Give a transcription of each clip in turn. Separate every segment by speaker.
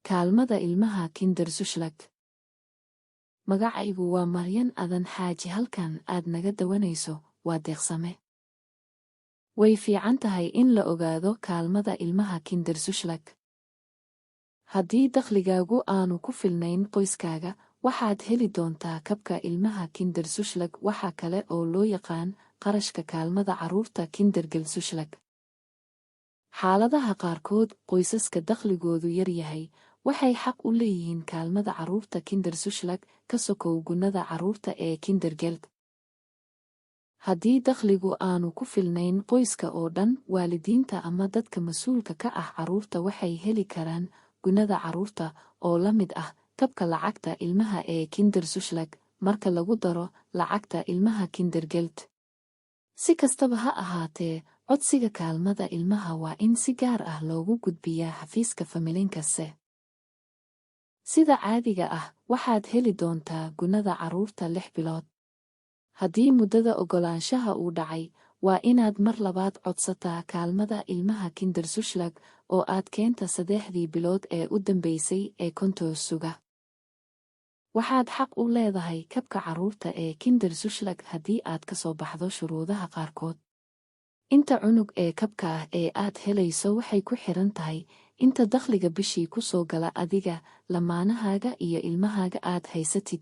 Speaker 1: Kaalmada ilmaha Kinderzuschlag. Magacaygu waa Maryan Adan Xaaji. Halkan aad naga dawanayso waa Deeqsame. Way fiican tahay in la ogaado kaalmada ilmaha Kinderzuschlag. Haddii dakhligaagu aanu ku filnayn qoyskaaga, waxaad heli doontaa kabka ilmaha Kinderzuschlag, waxa kale oo loo yaqaan qarashka kaalmada carruurta Kindergeldzuschlag. Xaaladaha qaarkood, qoysaska dakhligoodu yar yahay waxay xaq u leeyihiin kaalmada carruurta Kinderzuschlag ka sokow gunnada carruurta ee Kindergeld. Haddii dakhligu aanu ku filnayn qoyska oo dhan, waalidiinta ama dadka mas'uulka ka ah carruurta waxay heli karaan gunnada carruurta oo la mid ah kabka lacagta ilmaha ee Kinderzuschlag marka lagu daro lacagta ilmaha Kindergeld. Si kastaba ha ahaatee, codsiga kaalmada ilmaha waa in si gaar ah loogu gudbiyaa xafiiska Familienkasse. Sida caadiga ah, waxaad heli doontaa gunnada carruurta 6 bilood. Haddii muddada oggolaanshaha uu dhacay, waa inaad mar labaad codsataa kaalmada ilmaha Kinderzuschlag oo aad keenta 3dii bilood ee u dambeysay ee Kontoauszüge. Waxaad xaq u leedahay kabka carruurta ee Kinderzuschlag haddii aad ka soo baxdo shuruudaha qaarkood. Inta cunug ee kabka ah ee aad helayso waxay ku xiran tahay inta dakhliga bishii ku soo gala adiga, lamaanahaaga iyo ilmahaaga aad haysatid.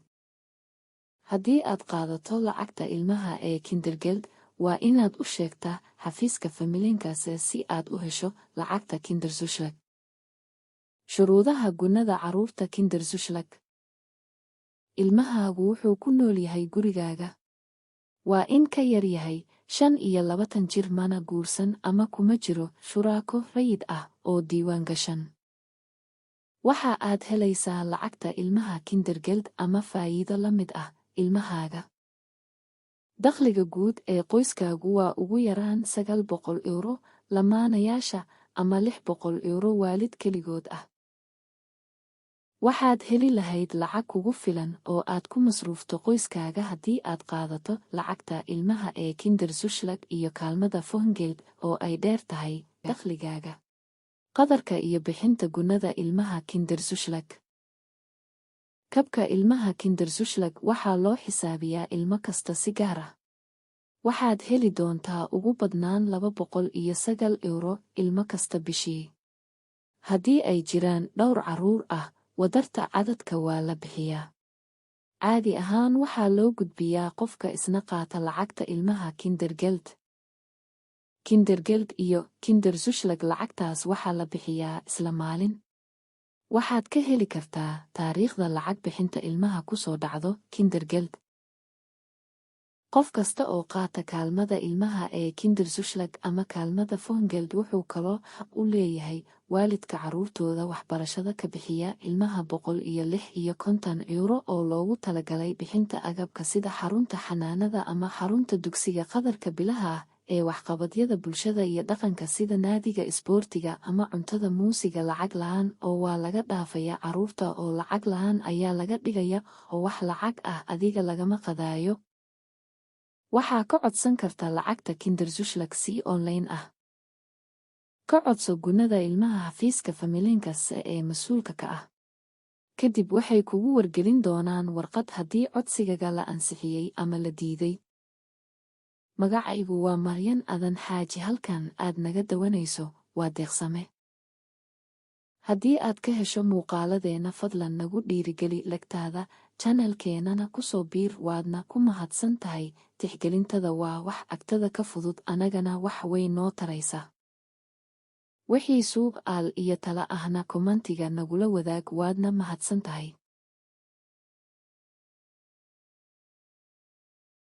Speaker 1: Haddii aad qaadato lacagta ilmaha ee Kindergeld, waa inaad u sheegtaa xafiiska Familienkasse si aad u hesho lacagta Kinderzuschlag. Shuruudaha gunnada carruurta Kinderzuschlag. Ilmahaagu wuxuu ku nool yahay gurigaaga. Waa in ka yar yahay 25 jir, mana guursan ama kuma jiro shuraako rayid ah oo diiwaan gashan. Waxa aad helaysaa lacagta ilmaha Kindergeld ama faa'iido la mid ah ilmahaaga. Dakhliga guud ee qoyskaagu waa ugu yaraan €900 lamaanayaasha ama €600 waalid keligood ah. Waxaad heli lahayd lacag kugu filan oo aad ku masruufto qoyskaaga haddii aad qaadato lacagta ilmaha ee Kinderzuschlag iyo kaalmada Wohngeld oo ay dheer tahay dakhligaaga. Qadarka iyo bixinta gunnada ilmaha Kinderzuschlag. Kabka ilmaha Kinderzuschlag waxaa loo xisaabiyaa ilmo kasta si gaar ah. Waxaad heli doontaa ugu badnaan €209 ilmo kasta bishii. Haddii ay jiraan dhowr carruur ah, wadarta cadadka waa la bixiyaa. Caadi ahaan waxaa loo gudbiyaa qofka isna qaata lacagta ilmaha Kindergeld. Kindergeld iyo Kinderzuschlag lacagtaas waxaa la bixiyaa isla maalin. Waxaad ka heli kartaa taariikhda lacag bixinta ilmaha ku soo dhacdo Kindergeld. Qof kasta oo qaata kaalmada ilmaha ee Kinderzuschlag ama kaalmada Wohngeld wuxuu kaloo xaq u leeyahay waalidka carruurtooda waxbarashada ka bixiya ilmaha €156 oo loogu talagalay bixinta agabka sida xarunta xanaanada ama xarunta dugsiga, qadarka bilaha ah ee waxqabadyada bulshada iyo dhaqanka sida naadiga isboortiga ama cuntada, muusiga lacag la'aan oo waa laga dhaafaya carruurta oo lacag la'aan ayaa laga dhigaya oo wax lacag ah adiga lagama qadaayo. Waxaa ka codsan kartaa lacagta Kinderzuschlag si online ah. Ka codso gunnada ilmaha xafiiska Familienkasse ee mas'uulka ka ah. Kadib waxay kugu wargelin doonaan warqad haddii codsigaga la ansixiyey ama la diiday. Magacaygu waa Maryan Adan Xaaji. Halkan aad naga dawanayso waa Deeqsame. Haddii aad ka hesho muuqaaladeenna, fadlan nagu dhiirigeli like-taada, channelkeenana ku soo biir. Waadna ku mahadsan tahay tixgelintada. Waa wax agtada ka fudud, anagana wax weyn noo taraysa. Wixii su'aal iyo tala ahna comment-iga nagula wadaag. Waadna mahadsan tahay.